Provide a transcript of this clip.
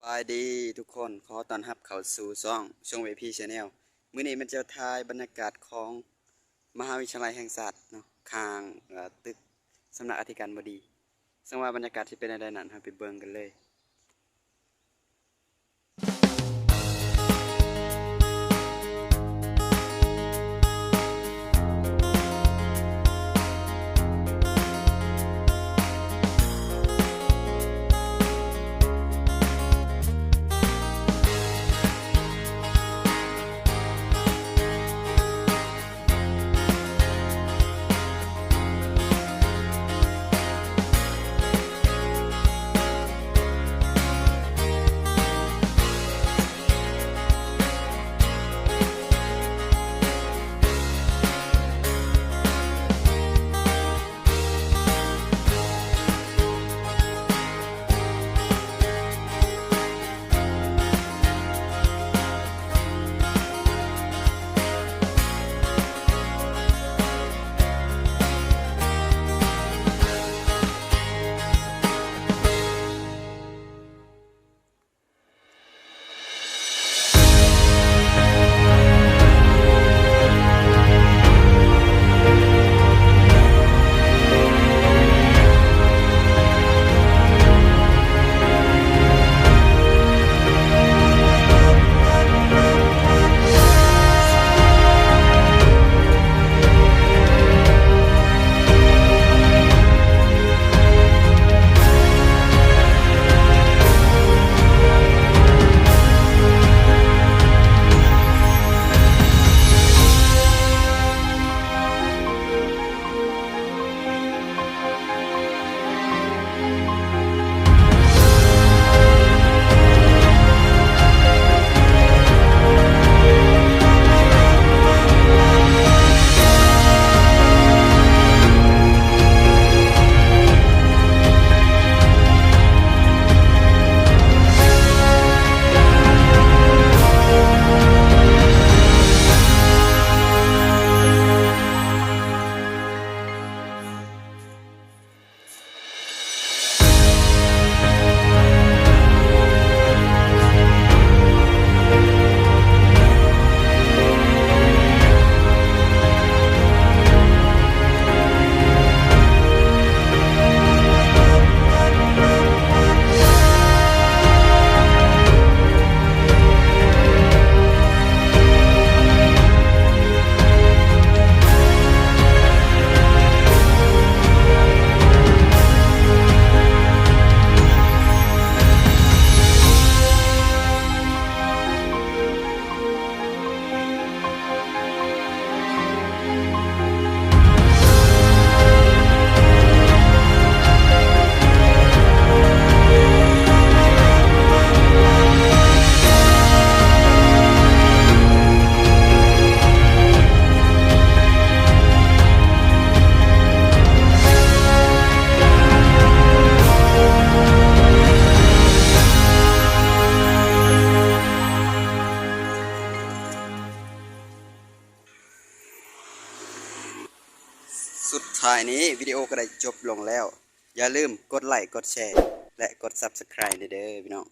ສະບາຍດີທຸກຄົນ, ຂໍຕ້ອນຮັບເຂົ້າສູ່ຊ່ອງ ຊ່ອງ ວີໄອພີ Channel. ມື້ນີ້ມັນຈະຖ່າຍບັນຍາກາດຂອງມະຫາວິທະຍາໄລແຫ່ງຊາດເນາະ, ຂ້າງ ເອີ ຕຶກສຳນັກອະທິການບໍດີ. ເຊິ່ງວ່າບັນຍາກາດຊິເປັນແນວໃດນັ້ນ, ເຮົາໄປເບິ່ງກັນເລີຍ. ສຸດທ້າຍນີ້ວິດີໂອກໍໄດ້ຈົບລົງແລ້ວ. ຢ່າລືມກົດໄລ, ກົດແຊ ແລະ ກົດ Subscribe ເດີພີ່ນ້ອງ.